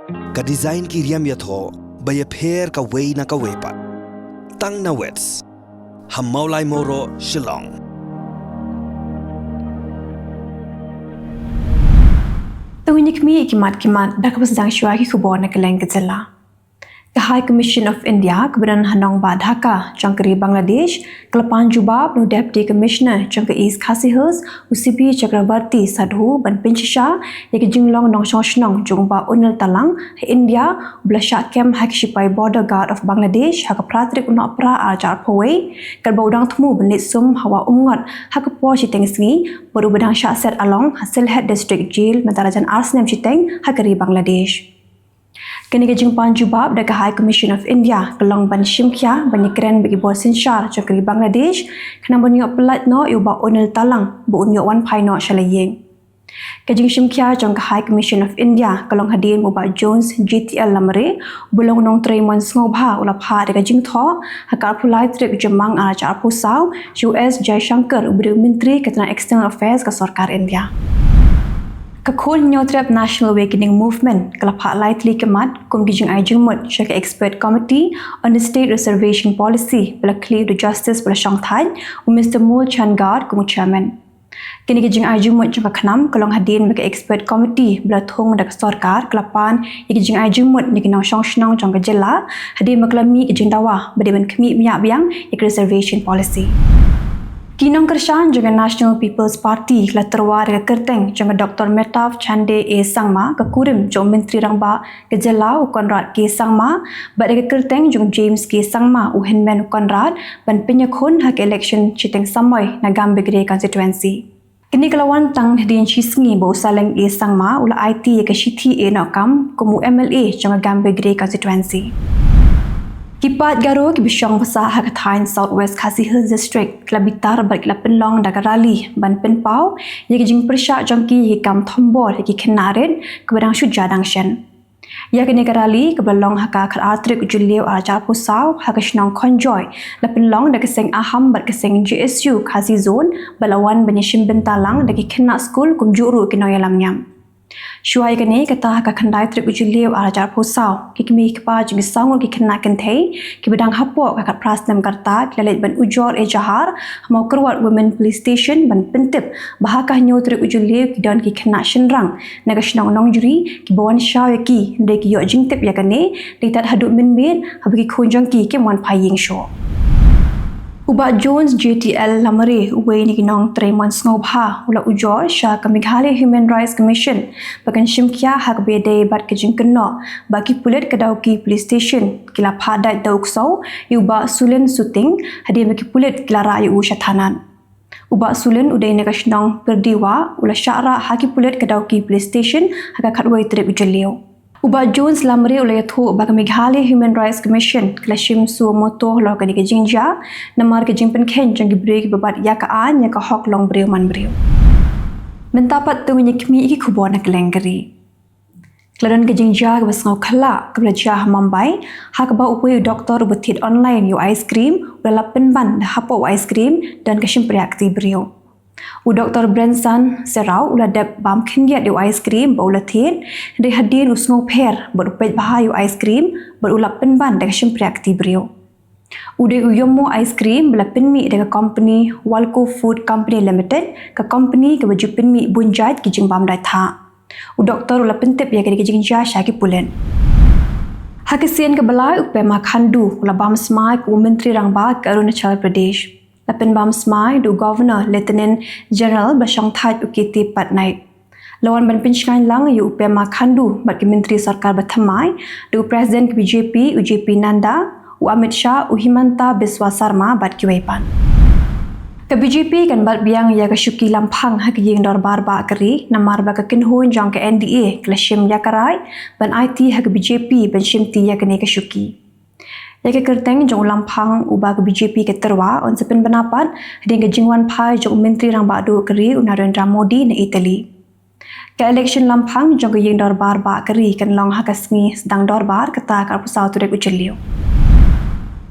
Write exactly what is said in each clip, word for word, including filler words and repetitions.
Ka design ki riam ïathoh ba ïapher kawei na kawei pat. Tang na Wits ha Mawlai Mawroh, Shillong. To ngin ïa khmih ïa ki mat ki mat da kaba sdang shuwa ki khubor na kylleng ka jylla. Ka High Commission of India kaba don ha nongbah Dhaka jong ka ri Bangladesh ka la pan jubab na u Deputy Commissioner jong ka East Khasi Hills, u C P Chakravarti Sadhu, ban pynshisha ïa ka jinglong nongshong shnong jong u Bah Unil Talang ha India, uba la shah kem ha ki shipai Border Guard of Bangladesh ha ka phra tarik u Nohprah arhajar arphew wei, katba u dang thmu ban leit sum ha Wah Umngot ha ka por shiteng sngi, bad uba dang shah set along ha Sylhet District Jail mynta la jan ar snem shiteng ha ka ri Bangladesh. Kane ka jingpan jubab da ka High Commission of India ka long ban shim khia ban ïakren bad ki bor synshar jong ka ri Bangladesh, khnang ban ïoh pyllait noh ïa u Bah Unil Talang ba un ïoh wan phai noh sha la ïing. Ka jingshim khia jong ka High Commission of India ka long hadien ba u Bah Jones J T L Lamare, uba long u nongtrei mon sngewbha, u la phah da ka jingthoh ha ka arphew lai tarik u Jymmang arhajar arphew saw sha u S Jaishankar, uba dei u Myntri ka tnat External Affairs ka sorkar India. Ka Khun Hynñiewtrep National Awakening Movement ka la phah lai tylli ki mat kum ki jingai jingmut sha ka Expert Committee on the State Reservation Policy ba la khlieh da u Justice ba la shongthait, u Mister Mool Chand Gar, kum u Chairman. Kine ki jingai jingmut jong ka KHNAM ka long hadien ba ka Expert Committee ba la thung da ka sorkar ka la pan ïa ki jingai jingmut na ki nongshong shnong jong ka jylla, hadien ba ka la mih ka jingdawa ba dei ban khmih miah biang ïa ka Reservation Policy. Ki nongkyrshan jong ka National People's Party ka la tyrwa da ka kyrteng jong ka Doctor Mehtab Chande A Sangma, ka kurim jong u Myntri Rangbah ka jylla u Conrad K Sangma, bad da ka kyrteng jong u James K Sangma, u hynmen u Conrad, ban pynïakhun ha ka election shiteng samoi na Gambegre constituency. Kane ka la wan tang hadien shisngi ba u Saleng A Sangma u la aiti ïa ka shithi ïehnoh kam kum u M L A jong ka Gambegre constituency. Ki paid Garo kiba shong basa ha ka thaiñ South West Khasi Hills District ki la bitar bad ki la pynlong da ka rally ban pynpaw ïa ka jingpyrshah jong ki ïa ki kam thombor ïa ki khynnah rit kaba dang shu jia dang shen. Ïa kane ka rally kaba la long ha ka khatar tarik u Jylliew arhajar arphew saw ha ka shnong Khonjoy, la pynlong da ka seng Aham bad ka seng J S U Khasi Zone, bad la wan ban ïashim bynta lang da ki khynnah skul kumjuh ruh ki nongïalam niam. Shuwa ïa kane, kata ha ka khyndai tarik u Jylliew arhajar arphew saw, ki kmie ki kpa jong ki saw ngut ki khynnah kynthei kiba dang hapoh ka khatphra snem ka rta ki la leit ban ujor ejahar ha Mawkyrwat Women Police Station ban pyntip ba ha ka hynñiew tarik u Jylliew ki don ki khynnah shynrang na ka shnong Nongjri kiba wan shaw ïa ki, hynrei ki ïoh jingtip ïa kane dei tad haduh mynmiet haba ki khun jong ki kim wan phai ïing shuh. U Bah Jones J T L Lamare, uwei na ki nongtrei mon sngewbha, u la ujor sha ka Meghalaya Human Rights Commission ba kan shim khia ha kaba ïadei bad ka jingkynnoh ba ki pulit ka Dawki Police Station ki la phah dait da u ksew ïa u Bah Sulin Suting, hadien ba ki pulit ki la rah ïa u sha thanat. U Bah Sulin u dei na ka shnong Pyrdiwa, u la shah rah ha ki pulit ka Dawki Police Station ha ka khatwei tarik u Jylliew. U Bah Jones Lamare u la ïathuh ba ka Meghalaya Human Rights Commission ka la shim suo motu halor kane ka jingjia namar ka jingpynkheiñ jong ki briew kiba bat ïa ka aiñ ïa ka hok long briew man briew. Mynta pat to ngin ïa khmih ïa ki khubor na kylleng ka ri. Ka la don ka jingjia kaba sngew khlaiñ kaba la jia ha Mumbai, ha kaba uwei u doktor uba thied online ïa u ice cream u la lap pynban da hapoh u ice cream don ka shympriah kti briew. U Doktor Brenson Serau u la dep bam khyndiat ïa u ice cream ba u la thied, hynrei hadien u sngewpher bad u peit bha ïa u ice cream bad u lap pynban da ka shympriah kti briew. U dei u Yummo ice cream ba la pynmih da ka kompani Walco Food Company Limited, ka kompani kaba ju pynmih bun jait ki jingbam dait thah. U doktor u la pyntip ïa kane ka jingjia sha ki pulit. Ha ka sien kaba lai, u Pema Khandu u la bam smai kum u Myntri Rangbah ka Arunachal Pradesh. La pynbam smai da u Governor Lieutenant General ba shongthait u K T Patnaik. La wan ban pynshngaiñ lang ïa u Pema Khandu bad ki myntri sorkar ba thymmai da u President ka B J P u J P Nadda, u Amit Shah, u Himanta Biswa Sarma bad kiwei pat. Ka B J P kan bat biang ïa ka shuki lamphang ha ka ïing dorbar bah ka ri namar ba ka kynhun jong ka N D A ka la shim ïa ka rai ban aiti ha ka B J P ban shimti ïa kane ka shuki. Ïa ka kyrteng jong u lamphang uba ka B J P ka tyrwa un sa pynbna pat hadien ka jingwan phai jong u Myntri Rangbah Duh ka ri u Narendra Modi na Italy. Ka election lamphang jong ka ïing dorbar bah ka ri kan long ha ka sngi sdang dorbar, kata ka arphew saw tarik u Jylliew.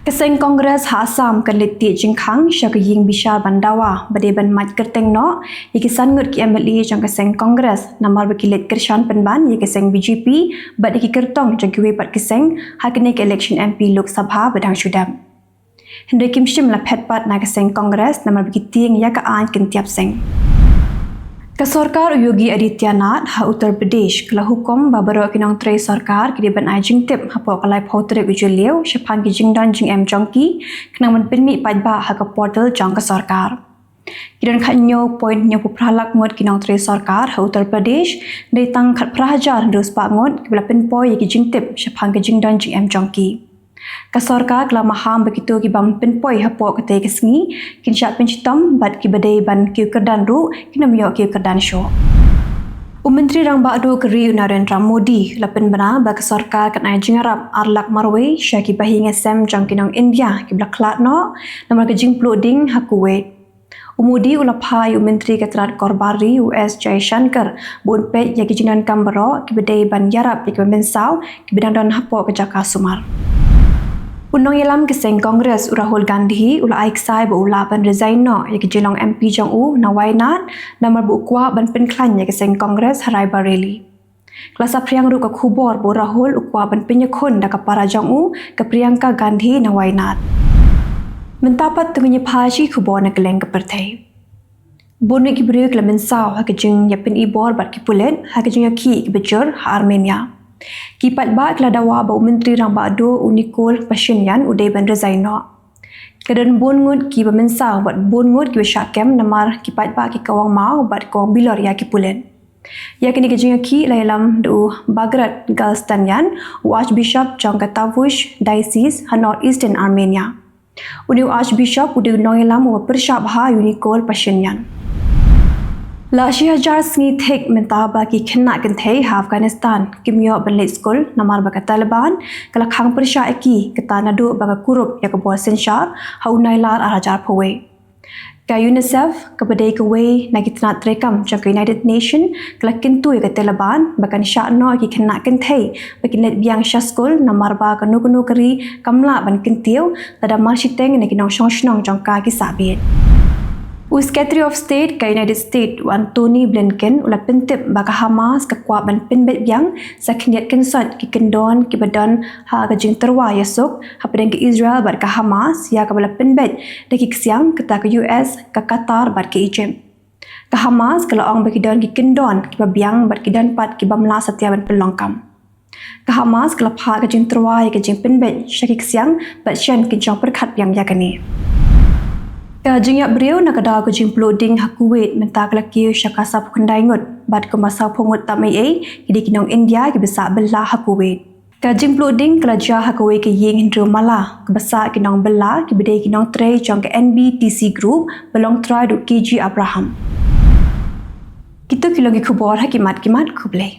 Ka seng Congress ha Assam kan leit tih jingkhang sha ka ïing bishar ban dawa ba dei ban mad kyrteng noh ïa ki san ngut ki M L A jong ka seng Congress namar ba ki leit kyrshan pynban ïa ka seng B J P bad ïa ki kyrtong jong kiwei pat ki seng ha kane ka election M P Lok Sabha ba dang shu dep. Hynrei kim shym la phet pat na ka seng Congress namar ba ki tieng ïa ka aiñ kyntiap seng. Ka sorkar u Yogi Adityanath ha Uttar Pradesh ka la hukum ba baroh ki nongtrei sorkar ki dei ban ai jingtip hapoh ka laiphew tarik u Jylliew shaphang ki jingdon jingem jong ki khnang ban pynmih paidbah ha ka portal jong ka sorkar. Ki don khathynñiew point hynñiewphew phra lak ngut ki nongtrei sorkar ha Uttar Pradesh, dei tang khatphra hajar hynriew spah ngut kiba la pynpoi ïa ki jingtip shaphang ki jingdon jingem jong ki. Ka sorkar ka la maham ba kito ki bym pynpoi hapoh katei ka sngi kin shah pynshitom bad kiba dei ban kiew kyrdan ruh kin ym ïoh kiew kyrdan shuh. U Myntri Rangbah Duh ka ri u Narendra Modi u la pynbna ba ka sorkar kan ai jingïarap ar lak marwei sha ki bahaïing hasem jong ki nong India kiba la khlad noh namar ka jingpluh ding ha Kuwait. U Modi u la phah ïa u Myntri ka tnad kor bar ri u S Jaishankar ba un peit ïa ki jingdonkam baroh kiba dei ban ïarap ïa kiba mynsaw kiba dang don hapoh ka jaka sumar. U nongïalam ka seng Congress u Rahul Gandhi u la ai ksai ba u lah ban resign noh ïa ka jinglong M P jong u na Wayanad namar ba u kwah ban pynkhlaiñ ïa ka seng Congress ha Raebareli. Ka la saphriang ruh ka khubor ba u Rahul u kwah ban pynïakhun da ka para jong u ka Priyanka Gandhi na Wayanad. Mynta pat to ngin ïa phai sha ki khubor na kylleng ka pyrthei. Bun ngut ki briew ki la mynsaw ha ka jingïapynbor bad ki pulit ha ka jingïakhih kiba jur ha Armenia. Ki paidbah ki la dawa ba u Myntri Rangbah Duh u Nikol Pashinyan u dei ban resign noh. Ka don bun ngut kiba mynsaw bad bun ngut kiba shah kem namar ki paidbah ki kawang maw bad kawang bilor ïa ki pulit. Ïa kane ka jingïakhih la ïalam da u Bagrat Galstanyan, u Archbishop jong ka Tavush Diocese ha North Eastern Armenia. Une u Archbishop u dei u nongïalam uba pyrshah bha ïa u Nikol Pashinyan. La shi hajar sngi thik mynta ba ki khynnah kynthei ha Afghanistan kim ïoh ban leit skul namar ba ka Taliban ka la khang pyrshah ïa ki, kata naduh ba ka kurup ïa ka bor synshar ha u Nailar ar hajar phew wei. Ka UNICEF, kaba dei kawei na ki tnat treikam jong ka United Nation, ka la kyntu ïa ka Taliban ba kan shah noh ïa ki khynnah kynthei ba kin leit biang sha skul namar ba kano kano ka ri kam lah ban kyntiew lada mar shiteng na ki nongshong shnong jong ka ki sah beit. U Secretary of State ka United States u Antony Blinken u la pyntip ba ka Hamas ka kwah ban pynbeit biang sa khyndiat kynsot ki kyndon kiba don ha ka jingtyrwa ïasuk hapdeng ka Israel bad ka Hamas, ïa kaba la pynbeit da ki ksiang kata ka U S, ka Qatar bad ka Egypt. Ka Hamas ka la ong ba ki don ki kyndon kiba biang bad ki don pat ki bym lah satia ban pynlong kam. Ka Hamas ka la phah ka jingtyrwa ïa ka jingpynbeit sha ki ksiang bad shen kin shong pyrkhat biang ïa kane. Ka jingïap briew na ka daw ka jingpluh ding ha Kuwait mynta ka la kiew sha ka sawphew khyndai ngut bad kumba sawphew ngut tam ei ei ki dei ki nong India kiba sah bylla ha Kuwait. Ka jingpluh ding ka la jia ha kawei ka ïing hynriew mala kaba sah ki nong bylla kiba dei ki nongtrei jong ka N B T C Group ba long trai da u K G Abraham. Kito ki long ki khubor ha ki mat ki mat, khublei.